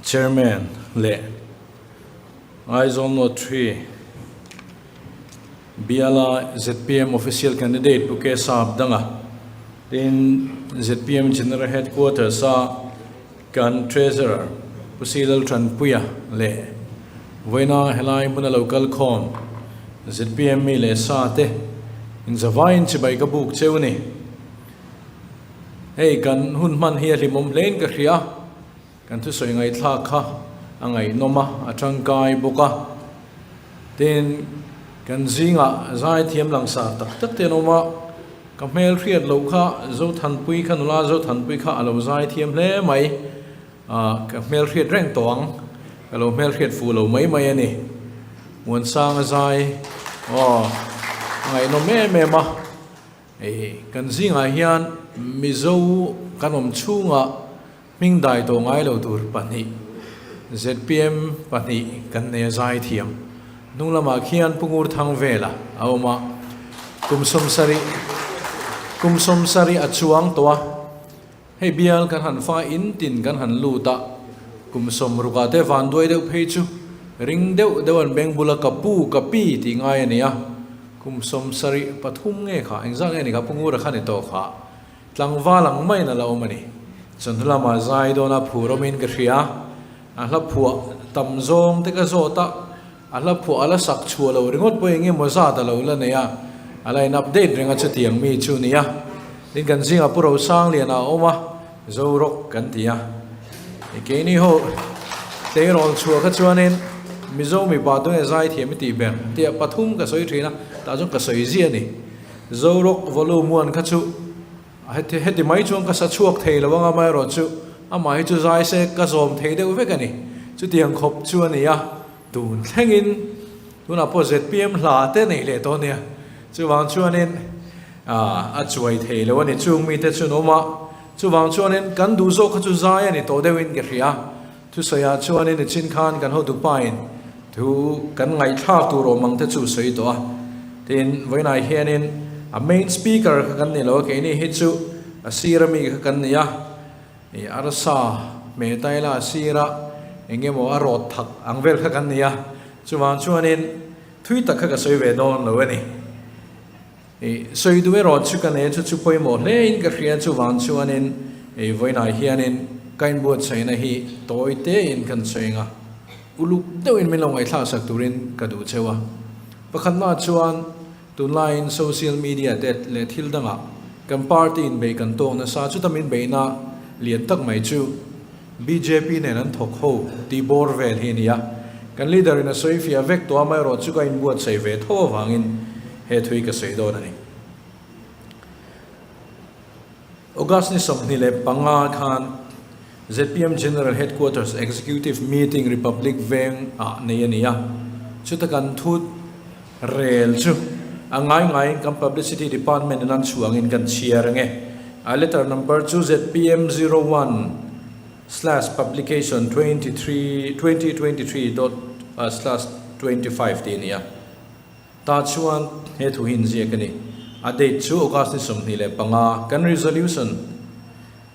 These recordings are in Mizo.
Chairman leh Aizawl North 3 Biala zpm Official Candidate Pu K Sapdanga tin zpm General Headquarters a kan Treasurer Pu C Lalthanpuia leh vawiina helai hmuna lo kal khawm zpm mi leh sa te inzavaiin chibai ka buk cheu a ni. Hei kan hun hman hi a hlimawm hlein ka hria. Kan thusawi ngaihthlak kha a ngaihnawm a, a tangkai bawk a. Tin, kan zingah zaithiam langsar tak tak te an awm a, ka hmel hriat loh kha Zothanpui kha nula Zothanpui kha a lo zaithiam hle mai. Ah, ka hmel hriat reng tawh ang, ka lo hmel hriat fuh lo mai mai a ni. Muansanga zai, aw, a ngaihnawm em em a. Hei, kan zingah hian Mizo kan awm chhungah hming dai tawh ngai lo tur pahnih, zpm pahnih kan nei a zai thiam. Hnung lamah khian Pu Ngur Thang Vela a awm a, kum sawmsarih kum sawmsarih a chuang tawh a. Hei bial kan han fa in tin kan han lut a, kum sawmrukah te van duai deuh phei chu ring deuh deuh an beng bula ka pu ka pi tih ngai a ni a, kum 73 nge kha engzah nge ni kha Pu Ngura kha ni tawh kha tlangval ang maiin a la awm a ni. Chawhnu lamah zai dawna phur awmin ka hria, a hla phuah tam zawng te ka zawt a, a hla phuah a la sak chhuah lo ringawt pawh eng emaw zat a lo la nei a, a la in update reng a chutiang mi chu ni a. Tin kan zingah Pu Rosangliana a awm a, Zorawk kan ti a. Keini ho tleirawl chhuah kha chuanin Mizo mipa tunge zaithiam i tih ber tia pathum ka sawi thin a, tah chuan ka sawi ziah a ni. Zorawk volume one kha chu heti heti mai chuan ka sa chhuak thei lo anga amaherawhchu amah hi chu zai se ka zawm thei deuh vek a ni. Chutiang khawp chu a ni a. Tun thlengin tunah pawh zpm hla te nei leh tawh a nia, chuvang chuanin a chuai thei lo a ni chung mite chu an awm a, chuvang chuanin kan duh zawk kha chu zai a ni tawh deuhin ka hria. Thusawiah chuanin i chin khan kan hotu pain thu kan ngaihthlak tur awm ang te chu sawi tawh a, tin vawiinah hianin a main speaker kha kan ni lo a, keini hi chu a sir ami kha kan ni a. I arsa hmeh taila sira eng emaw a rawt thak ang vel kha kan ni a, chuvang chuanin thui tak kha ka sawi ve dawn lo a ni. I sawi duh erawh chu ka nei chu chu pawimawh hle in ka hria chuvang chuanin i vawiinah hianin ka inbuatsaihna hi tawi tein kan sawi ang a, uluk deuhin min lo ngaihthlak sak turin ka duh cheu a. Pakhatnaah chuan Tunlaiin social media te leh thil dangah kan party in beih kan tawk nasa, chuta min beihna lian tak mai chu bjp nen an thawk ho tih bawr vel hi a ni a. Kan leader in a sawi fiah vek tawh a, amaherawh chu ka inbuatsaih ve tho avangin he thui ka sawi dawn a ni. August ni 25 khan zpm General Headquarters Executive Meeting Republic Veng ah nei a ni a, chuta kan thut rel chu a ngai ngaiin kan Publicity Department in an chhuangin kan chhiar ang e. A letter number chu zpm 01/publication 23 2023 dot slash 25 tih a ni a. Tah chuan he thu hi inziak a ni. A date chu August ni 25, kan resolution,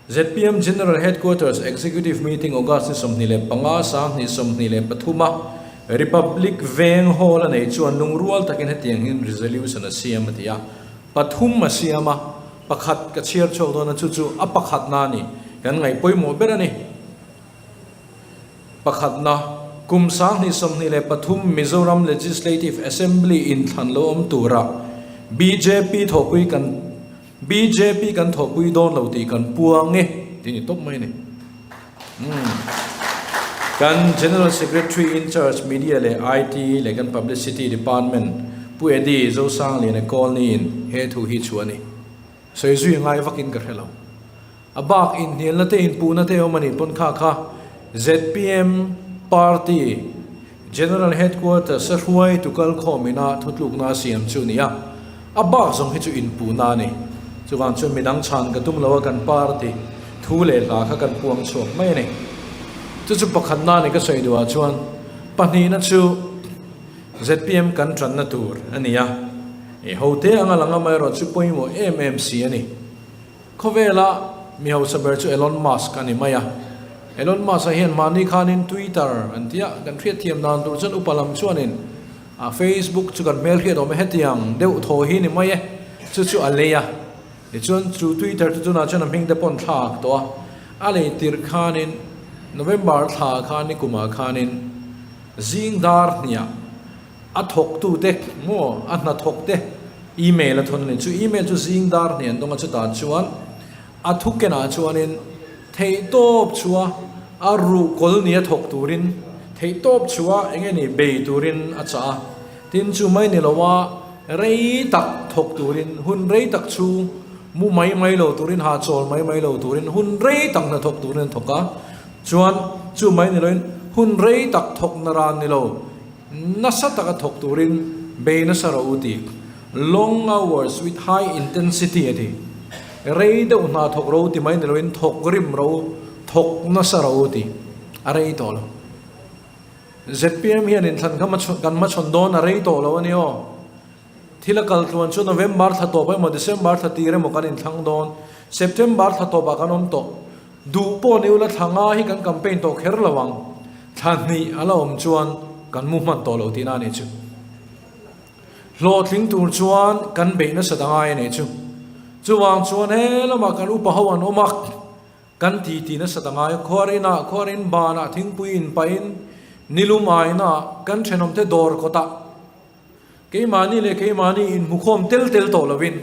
zpm General Headquarters Executive Meeting August ni 25, 2023 a Republic Veng Hall a nei chuan lungrual takin hetiang hian resolution a siam a ti a. Pathum a siam a, pakhat ka chhiar chhuak dawn a, chu chu a pakhatna a ni. Kan ngaih pawimawh ber a ni. Pakhatna, kum 2023 Mizoram Legislative Assembly inthlan lo awm tura bjp thawhpui kan bjp kan thawhpui dawn lo tih kan puang e tih ni tawp mai a ni. Umm. Kan General Secretary in charge Media leh IT leh kan Publicity Department Pu Eddie Zosangliana Kawlniin he thu hi chhuah a ni. Sawi zui ngai vakin ka hre lo. A bak inhnialna te inpuhna te awm a nih pawn kha kha zpm Party General Headquarters a hruaitu kalkhawm ina thutlukna a siam chu a ni a, a bak zawng hi chu inpuhna a ni. Chuvang chuan midang chhan ka tum lo a kan party thu leh hla kha kan puang chhuak mai a ni. Chu chu pakhatna a ni ka sawi duhah chuan pahnihna chu zpm kan tanna tur a ni a, i hote anga lang amaherawh chu pawimawh em em si a ni. Khawvela mi hausa ber chu Elon Musk a ni mai a. Elon Musk-a hian mahni khanin Twitter an ti a, kan hriatthiam dan tur chuan upa lam chuanin a Facebook chu kan hmelhriat awm e, hetiang deuh thaw hi ni mai e, chu chu a lei a. Tichuan chu Twitter chu tunah chuan a hming te paw'n thla ak tawh a, a lei tirh khanin November thla khan ni kumah khanin zing dar hniah a thawktute maw a hnathawkte email a thawn a ni. Chu email chu zing dar hnih an dawng a, chutah chuan a thukenah chuanin theihtawp chhuah a ruhkawl nia thawk turin theihtawp chhuah eng nge ni bei turin a chah a. Tin chu mai ni loa rei tak thawk turin hun rei tak chhung mu mai mai lo turin ha chawl mai mai lo turin hun rei tak hna thawk turin a thawk a. Chuan chu mai ni loin hun rei tak thawk na ran ni lo nasa taka thawk turin bei nasa rawh u tih long hours with high intensity a ti. Rei deuh hna thawk ro ti mai ni loin thawk rim ro thawk nasa ro u tih a rei tawh lo. Zpm hian inthlan kha kan hmachhawn dawn a rei tawh lo a ni aw. Thil a kal tluan chu November thla tawp emaw December thla tir emaw kan inthlang dawn. September thla tawpah kan awm tawh. Duh pawh ni ula thla nga hi kan campaign tawh kher lo ang. Thla hnih a la awm chuan kan mu hman tawh lo tihna a nih chu. Hlawhtling tur chuan kan beih nasa ta ngai a nih chu. Chuvang chuan he lamah kan upa ho an awm a. Kan ti ti nasa ta ngai. Khuarinah, khuarin banah thingpui in pahin nilum aina kan thenawmte dawr kawtah keimahni leh keimahni inhmukhawm tel tel tawh lovin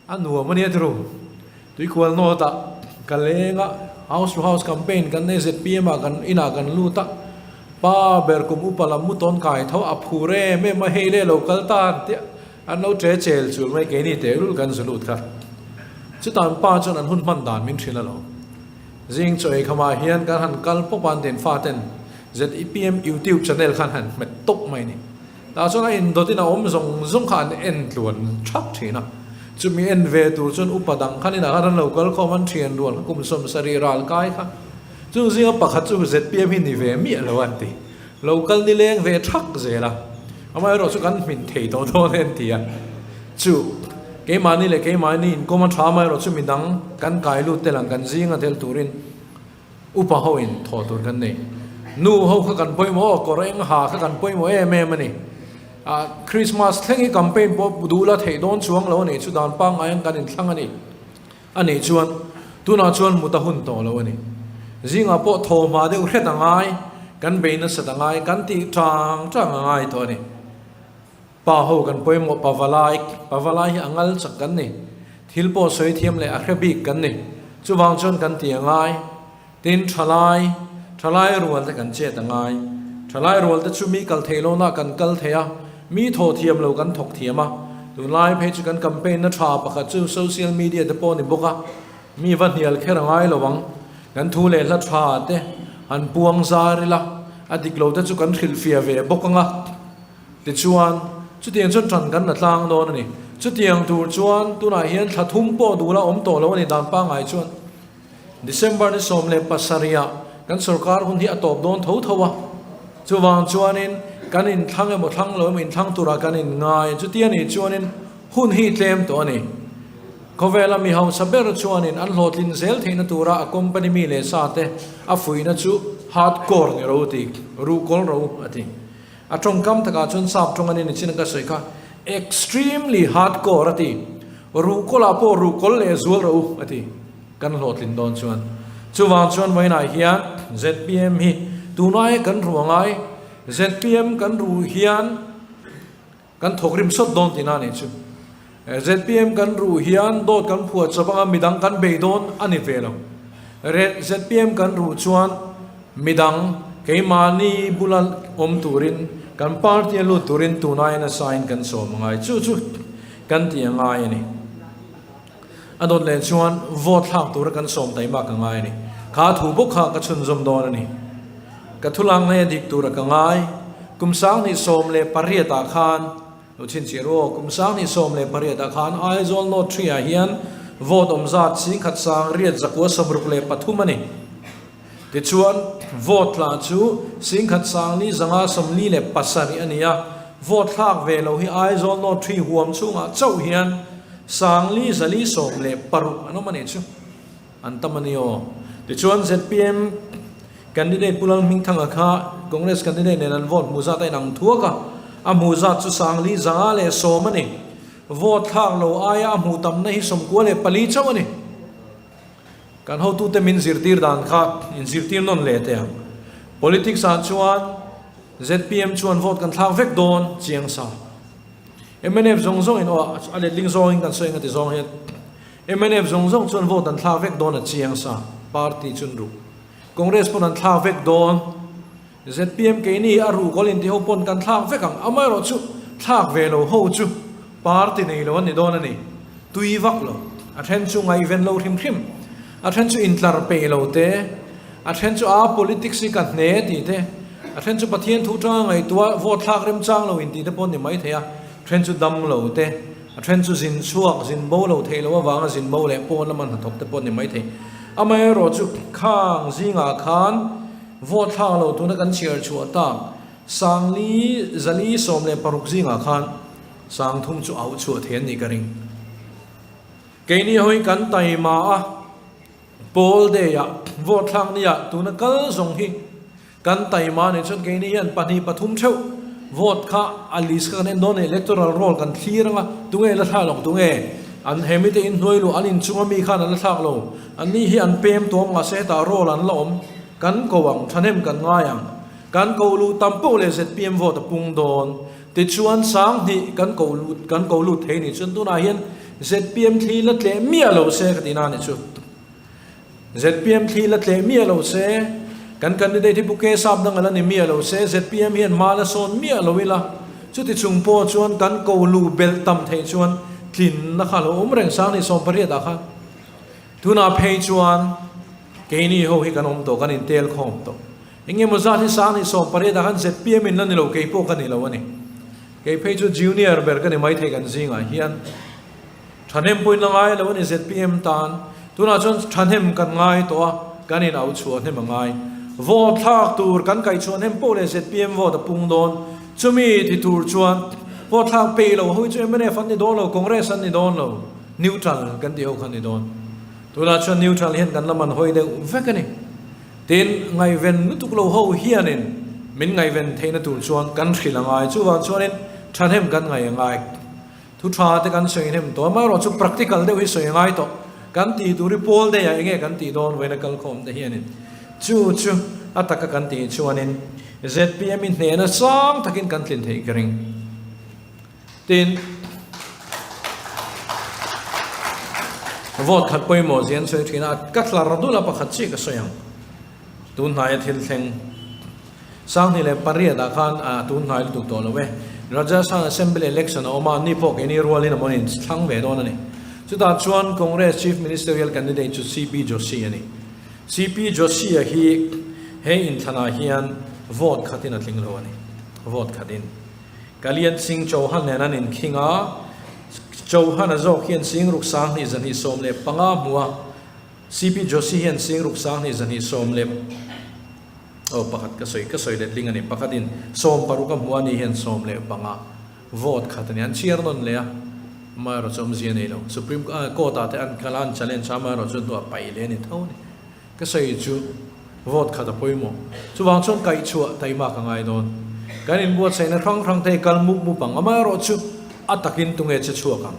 a nuam a nia tiro. Tuikual nawtah ka leng a, house to house campaign kan nei zpm ah kan inah kan lut a, pa ber kum upa lam mu tawn kai tho a phur em em a, hei le lo kal ta an tia. An lo ṭe chel chul mai keini tehlul kan zu lut kha. Chutan pa chuan an hun hman dan min hrilh alawm. Zing chaw ei khamah hian kan han kal pawp a an den faten ZEPM YouTube channel khan han hmet tawp mai ni. Tah chuan a indawtin a awm zawng zawng kha an en tluan thap thin a. Chumi en ve tur chuan upa dang khan inah khan an lo kal khawm an thian rual kha kum 70 ral kai kha. Chung zinga pakhat chu ZPM hi ni ve miah lo an ti. Lo kal nileng ve thak zel a, amaherawh chu kan hmin thei tawh dawn e an ti a. Chu, keimahni leh keimahni inkawm a tha, amaherawh chu midang kan kai lut tel ang, kan zinga tel turin upa ho in thawh tur kan nei. Nu ho kha kan pawimawh aw, kawr eng ha kha kan pawimawh em em a ni. Ah, Christmas thleng hi campaign pawh duh la theih dawn chuang lo a ni, chu dan pangngai ang kan inthlang a ni. A nih chuan, tunah chuan mut a hun tawh lo a ni. Zingah pawh thaw hma deuh hret a ngai, kan bei nasat a ngai, kan tih tang tang a ngai tawh a ni. Pa ho kan pawimawh Pavalai, Pavalai hi a ngal chak kan ni. Thil pawh sawi thiam leh a hre bik kan ni. Chuvang chuan kan ti a ngai. Tin, thalai, thalai rual te kan chet a ngai. Thalai rual te chu mi kal theih lohna kan kal thei a, mi thawh thiam lo kan thawk thiam a. Tunlai phei chu kan campaign na tha pakhat chu social media te pawh a ni bawk a, mi va hnial kher a ngai lo ang. Kan thu leh hla tha te han puang zar ila, a dik lo te chu kan hrilhfiah ve bawk ang a. Tichuan, chutiang chuan tan kan la tlang dawn a ni. Chutiang tur chuan tunah hian thla thum pawh duh la awm tawh lo a ni dan pangngai chuan. December ni 17 ah kan sorkar hun hi a tawp dawn tho tho a, chuvang chuanin kan inthlang emaw thlang lo emaw inthlang turah kan inngai, chuti a nih chuanin hun hi tlem tawh a ni. Khawvela mi hausa ber chuanin an hlawhtlin zel theihna tura a company mi leh sa te a fuihna chu hardcore ni ro ti, ruhkawl ro a ti. A tawngkam takah chuan sap tawng a ni nichin a ka sawi kha, extremely hardcore a ti, ruhkawlah pawh ruhkawl leh zual rawh u a ti. Kan hlawhtlin dawn chuan. Chuvang chuan vawiinah hian zpm hi tunai kan ru angai, zpm kan ru hian kan thawk rim sawt dawn tihna a nih chu. Zpm kan ru hian dawt kan phuah chawp anga midang kan bei dawn a ni ve lo. Zpm kan ru chuan midang keimahni bula awm turin kan party a lut turin tunai nasain kan sawm angai. Chu chu kan tih angai a ni. A dawt leh chuan vote thlak tura kan sawm taima ka ngai a ni. Kha thu bawk kha ka chhunzawm dawn a ni. Ka thulang hei a dik tura ka ngai. Kum 2018 ah khan, lo chhinchhiah ru aw, kum 2018 ah khan Aizawl North Tree ah hian vote awm zat 19,963 a ni. Tichuan, vote tla chu 15,547 a ni a, vote thlak ve lo hi Aizawl North Tree huam chhungah chauh hian 5416 an awm a nih chu. An tam a ni aw. Tichuan zpm candidate Pu Lalhmingthanga kha Congress candidate nen an vote hmu zat a inang thuak a, a hmu zat chu 4510 a ni. Vote thlak lo aia a hmuh tamna hi 94 chauh a ni. Kan hotute min zirtir dan kha inzirtir nawn leh teh ang. Politics ah chuan zpm chuan vote kan thlak vek dawn chiang sa. Mnf zawng zawng in aw a letling zawngin kan sawi ang a ti zawng hian mnf zawng zawng chuan vote an thlak vek dawn a chiang sa. Party chun ruh. Congress pawn an thlak vek dawn. Zpm keini a ruh kawl inti ho pawn kan thlak vek ang. Amaherawhchu thlak ve lo ho chu party nei lo an ni dawn a ni. Tui vak lo. A then chu ngaihven lo hrim hrim. A then chu intlar peih lo te. A then chu aa politics hi ka hne tih te. A then chu Pathian thu tanga ngaihtuah vote thlak remchang lo intih te pawh ni mai thei a. Then chu dam lo te. A then chu zin chhuak, zin bo lo theih loh avanga zin bo leh pawn lama hnathawk te pawh ni mai thei. Amaherawhchu khang zingah khan vote thlak lo tuna kan chhiar chhuah tak Sangli 416 zingah khan 3000 chu auh chhuah thei an nih ka ring. Keini hawi kan taima a, Pawl Day ah vote thlak ni ah tuna kal zawng hi kan taima nih chuan keini hian pahnih pathum theuh vote kha a list kha kan en dawn a ni, electoral roll kan thlir anga tunge la thlak lo tunge an hemi te inhnuai luh an inchunga mi khan an la thlak lo, an ni hi an pem tawm mahse hetah roll an la awm kan ko ang thahnem kan ngai ang. Kan ko luh tam poh leh zpm vote a pung dawn. Tichuan 2000 kan ko lut kan ko lut thei nih chuan tunah hian zpm thli la tleh miah lo se ka tihna nih chu. Zpm thli la tleh miah lo se, kan candidate hi Pu Kesap dang ala ni miah lo se, zpm hian hma la sawn miah lo ila, chuti chung pawh chuan kan ko luh belh tam theih chuan tlinna kha a lo awm reng 2018 ah khan. Tunah phei chuan keini ho hi kan awm tawh, kan intel khawm tawh. Eng emaw zat hi 2018 ah khan zpm in la ni lo, kei pawh ka ni lo a ni. Kei phei chu junior ber ka ni maithei kan zingah hian. Thahnem pawhin la ngai lo a ni zpm tan. Tunah chuan thahnem kan ngai tawh a, kan in au chhuah hnem a ngai. Vote thlak tur kan kaih chhuah hnem pawh leh zpm vote a pung dawn. Chumi ti tur chuan vote thlak peih lo ho hi chu mnf an ni dawn lo, Congress an ni dawn lo, neutral kan tih ho kha an ni dawn. Tunah chuan neutral hian kan la man hawi deuh vek a ni. Tin, ngaihven lutuk lo ho hianin min ngaihven theihna tur chuan kan hrilh a ngai. Chuvang chuanin thahnem kan ngaih a ngai. Thu tha te kan sawi hnem tawh. Amaherawhchu practical deuh hi sawi a ngai tawh. Kan tih tur hi pawl daih ah enge kan tih dawn vawiina kalkhawm te hianin chu chu a taka kan tih chuanin zpm i hnehna sang takin kan tlin theih ka ring. Tin, vote khat pawimawh zia an sawi thin a, ka tlar dul a pakhat chiah ka sawi ang. Tun hnaia thil thleng 2008 ah khan a tun hnai lutuk tawh lo e. Rajasthan Assembly election a awm a, ni pawh keini rualin a mawnin thlang ve dawn a ni. Chutah chuan Congress Chief Ministerial candidate chu CP Joshi a ni. CP Joshi-a hi he inthlanah hian vote khatin a tling lo a ni. Vote khatin. Kalyan Singh Chauhan nen an inkhing a, Chauhan-a zawk hian Sing ruk 20 215 hmu a, CP Joshi hian Sing ruk 20 210 leh aw pakhat ka sawi ka sawi letling a ni, pakhatin 16 a hmu a ni hian 15 vote khat a ni, an chhiar nawn leh a, amaherawhchu awmzia nei lo, Supreme Court ah te an kal a, an challenge a, amaherawhchu hnuah paih leh a ni tho a ni. Ka sawi chu vote khat a pawimawh. Chuvang chuan kaihchhuah taima ka ngai dawn. Kan inbuatsaihna hrang hrang te hi kal mup mup ang. Amaherawhchu a takin tunge che chhuak ang.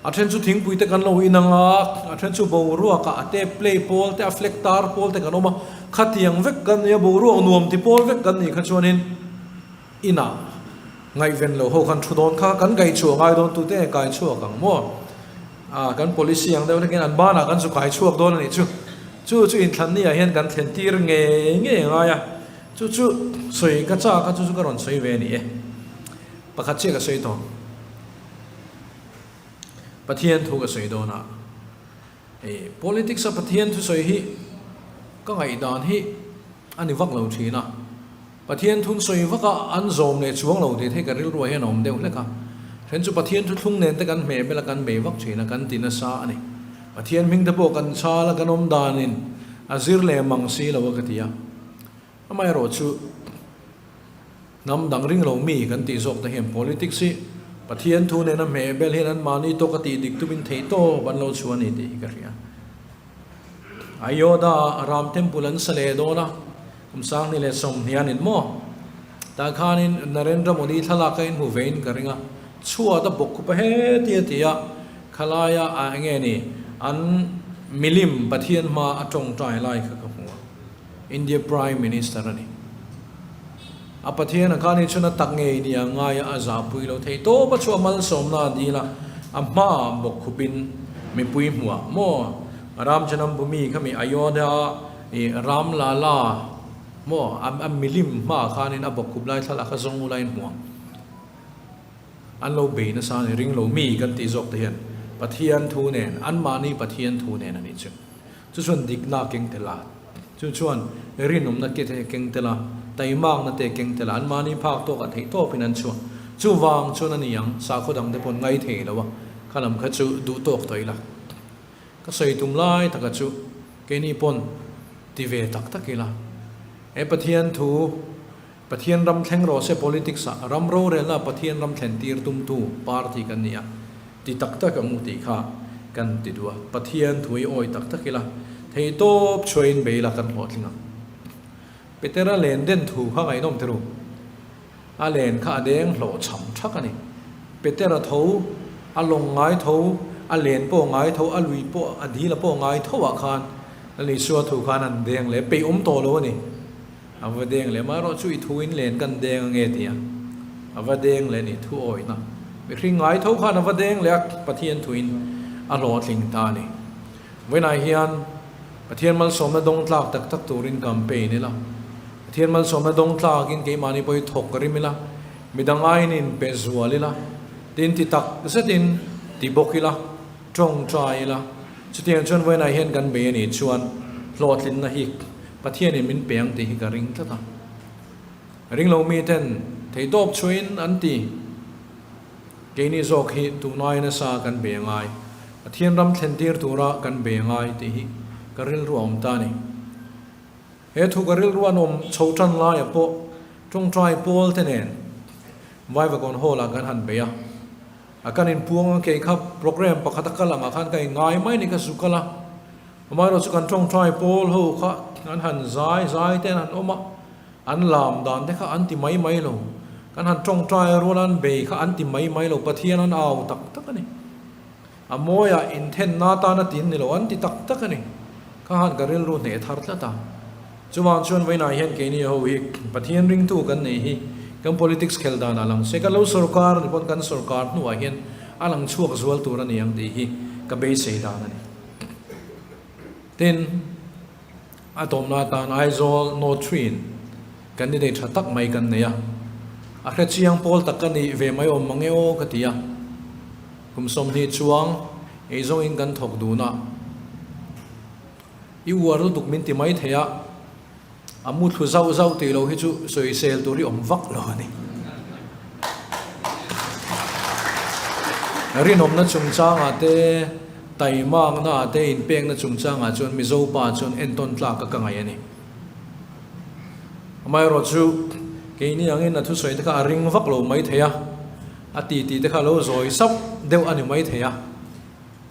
A then chu thingpui te kan lo in ang a, a then chu boruak ah a te play pawl te a flag tar pawl te kan awm a, khatiang vek kan ni a, boruak nuam ti pawl vek kan nih kha chuanin inah ngaihven lo ho khan thu dawn kha kan kaihchhuah ngai dawn tute nge kai chhuak ang maw? Ah, kan policy ang deuh hlekin an banah kan zu kai chhuak dawn a nih chu. Chu chu inthlan ni ah hian kan thlen tir ngei ngei a ngai a. Chu chu sawi ka chak a, chu chu ka rawn sawi ve a ni e. Pakhat chiah ka sawi tawh. Pathian thu ka sawi dawn a. Hei politics a Pathian thusawi hi ka ngaihdan hi a ni vak lo thin a. Pathian thun sawi vak a an zawm leh chuang lo tih thei ka rilruah hian a awm deuh hlek a. Then chu Pathian thuthlung nen te kan hmeh bel a kan bei vak thin a kan ti nasa a ni. Pathian hming te pawh kan chal a kan awm danin a zir leh mang si lo a ka ti a. Amaherawhchu Hnam dang ring lo mi kan tih zawk te hian politics hi Pathian thu nena hmeh bel hian an mahni tawk a tih dik tumin theihtawp an lo chhuah a ni tih hi ka hria. Ayodha Ram Temple an sa leh dawn a, kum 2020 an in maw? Tah khanin Narendra Modi thlalak a inhmu vein ka ring a, chhuat a bawk khup a heti a ti a, khalaia a enge ni an milim Pathian hma a tawngtai lai kha ka hmu a, India Prime Minister a ni. A Pathian a khan hi chhun a tak ngei nia ngai a, a zahpui lo thei tawp a chhuah malsawmna a dil a, a hmaah bawk khupin mipui hmuah maw Ram Janambhumi kha mi Ayodhya i Ram Lala maw a milim hmaah khanin a bawk khup lai thlalak kha zawng ula in hmuh ang. An lo bei nasa a ni, ring lo mi kan tih zawk te hian Pathian thu nen, anmahni Pathian thu nen a nih chu. Chu chuan dikna a keng tel a, chu chuan rinawmna te a keng tel a, taimakna te a keng tel a, anmahni phak tawkah theih tawpin an chhuah. Chuvang chuan a ni ang, sakhaw dang te pawh ngai thei lo a, kha lam kha chu duh tawk tawh ila. Ka sawi tum lai taka chu keini pawn ti ve tak tak ila. He Pathian thu Pathian ram thleng rawh se politics ah ram rorelna Pathian ram thlen tir tumtu party kan ni a, ti tak tak ang u tih kha kan ti duh a, Pathian thu hi awi tak tak ila, thei tawp chhuahin bei ila kan hlawhtling ang. Petera len den thu kha ngaihnawm te ru, a len kha a deng hlawh chham thak a ni. Petera tho, a lawng ngai tho, a len pawh ngai tho, a lui pawh, a dil a pawh ngai tho ah khan Lal Isua thu khan an deng leh peih awm tawh lo a ni. A va deng leh amaherawh chu i thu in len kan deng ange ti a, a va deng leh ni thu awihna mihring ngai tho khan a va deng leh a, Pathian thu in a hlawhtling ta a ni. Vawiinah hian Pathian malsawmna dawng tlak tak tak turin campaign ila, Pathian malsawmna dawng tlakin keimahni pawh hi thawk rim ila, midang aiin in pe zual ila, tin ti tak zetin ti bawk ila, tawngtai ila, chutiang chuan vawiinah hian kan bei a nih chuan hlawhtlinna hi Pathianin min pe ang tih hi ka ring tlat a. Ring lo miten theihtawp chhuahin an ti. Keini zawk hi tunai nasa kan bei a ngai. Pathian ram thlen tir tura kan bei a ngai tih hi ka rilru a awm ta a ni. He thu ka rilru an awm chho tan laia pawh tawngtai pawl te nen Vaivakawn Hall ah kan han bei a. A kan inpuang a kei kha program pakhat a kal angah khan ka inngai mai a ni ka zu kal a. Amaherawh chu kan tawngtai pawl ho kha an han zai zai te an han awm a, an lam dan te kha an ti mai mai lo. Kan han tawngtai rual an bei kha an ti mai mai lo, Pathian an au tak tak a ni. A mawiah inthenna atana tin ni lo an ti tak tak a ni. Kha han ka rilru hneh thar tlat a. Chuvang chuan vawiinah hian keini ho hi Pathian ringtu kan nei hi kan politics khel danah lang se kan lo sorkar ni pawn kan sorkar hnuah hian a lang chhuak zual tur a ni ang tih hi ka beisei dan a ni. Tin, a tawmna atan Aizawl North Train candidate tha tak mai kan nei a, a hre chiang pawl tak ka nih ve mai awm mang e aw ka ti a. Kum 20 chuang eizawngin kan thawk dun a, i uar lutuk min ti mai thei a, a mu thlu zauh zauh tih loh hi chu sawisel tur hi awm vak lo a ni. Rinawmna chungchangah te, taimakna ah te, inpekna chungchangah chuan Mizo pa chuan entawn tlak a ka ngaih a ni. Amaherawh chu keini angin a thusawi te kha a ring vak lo mai thei a, a ti tih te kha a lo zawi sap deuh a ni mai thei a.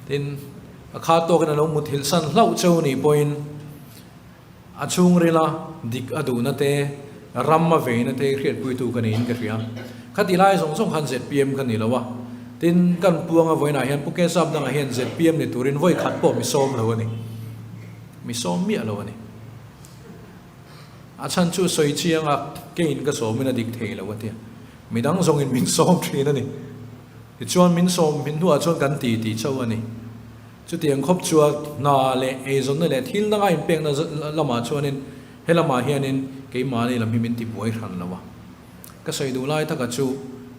Tin, a kha tawkin a lo muthilh san hlauh cheu nih pawhin a chhungrila dik a duhna te, ram a veina te hriatpuitu ka niin ka hria. Khati lai zawng zawng khan zpm ka ni lo a, tin kan puanga vawiinah hian Pu Kesap dangah hian zpm ni turin vawi khat pawh mi sawm lo a ni. Mi sawm miah lo a ni. A chhan chu sawi chianga keiin ka sawmin a dik thei lo a tia. Midang zawngin min sawm thin a ni. Tichuan min sawm hmin hnuah chuan kan ti tih chauh a ni. Chutiang khawp chuan hna leh eizawnna leh thil danga inpekna lamah chuanin he lamah hianin keimahni lam hi min ti buai hran lo a. Ka sawi duh lai taka chu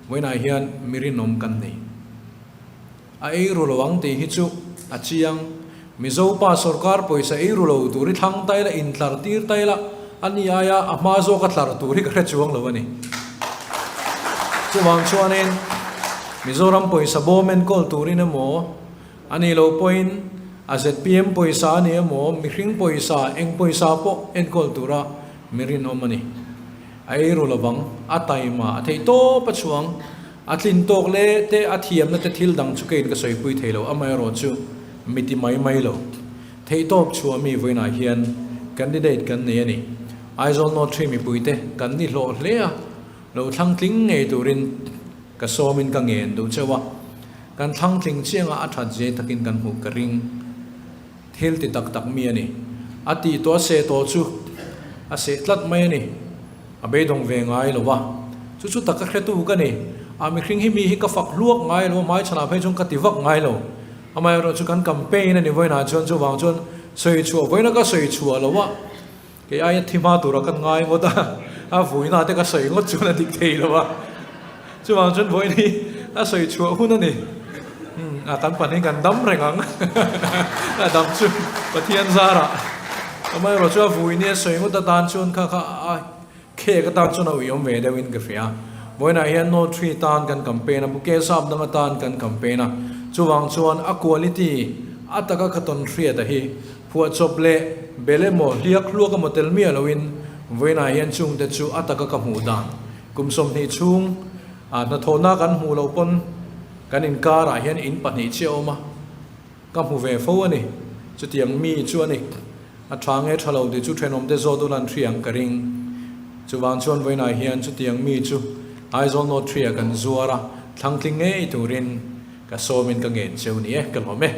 vawiinah hian mi rinawm kan nei. A ei ru lo ang tih hi chu a chiang. Mizo pa sorkar pawisa ei ru lo tur hi thlang ta ila, intlar tir ta ila, a ni aia a hma zawka tlar tur hi ka hre chuang lo a ni. Chuvang chuanin Mizoram pawisa bawm enkawl turin emaw, a nih loh pawhin a zpm pawisa a ni emaw, mihring pawisa, eng pawisa pawh enkawl tura mi rinawm a ni. A ei ru lovang, a taima, a theih tawp a chhuang, a tlin tawk leh te, a thiamna te thil dang chu keiin ka sawipui thei lo, amaherawh chu mi ti mai mai lo. Theihtawp chhuah mi vawiinah hian candidate kan nei a ni. Aizawl North Tree mipuite kan ni hlawh hle a, lo thlang tling ngei turin ka sawmin ka ngen duh cheuh a. Kan thlang tling chiangah a that zia takin kan hmuh ka ring. Thil ti tak tak mi a ni. A tih tawh a seh tawh chu a seh tlat mai a ni. A beidawng ve ngai lo va. Chu chu taka hretu ka ni. A mihring hi mi hi ka fak hluak ngai lo a, hmaichhanah phei chuan ka ti vak ngai lo. Amaherawh chu kan campaign a ni vawiinah chuan chuvang chuan sawi chhuah vawiina ka sawi chhuah lo a, kei aia thi hma tura kan ngai ngawt a, a vawiina te ka sawi ngawt chuan a dik thei lo a. Chuvang chuan vawiin hi a sawi chhuah hun a ni. Umm a kan pahnih kan dam reng ang. A dam chu Pathian zarah. Amaherawh chu a vawiin hi a sawi ngawt atan chuan kha kha a Khek atan chuan a uiawm ve deuhin ka hria. Vawiinah hian No Tree tan kan campaign a, Bouquet sap dang atan kan campaign a. Chuvang chuan a quality a taka ka tawn hriat a hi phuahchawp leh bel emaw hliak hluak emaw tel miah loin vawiinah hian chungte chu a taka ka hmuh dan kum 20 chhung ah hnathawhna kan hmuh loh pawn kan inkarah hian in pahnih chiah a awm a. Ka hmu ve fo a ni. Chutiang mi chu a ni. A tha nge tha lo tih chu thenawmte zawt ula an hria ang ka ring. Chuvang chuan vawiinah hian chutiang mi chu Aizawl North Thria kan zuar a, thlangtling ngei turin ka sawmin ka ngen cheu ni e, ka lawm e.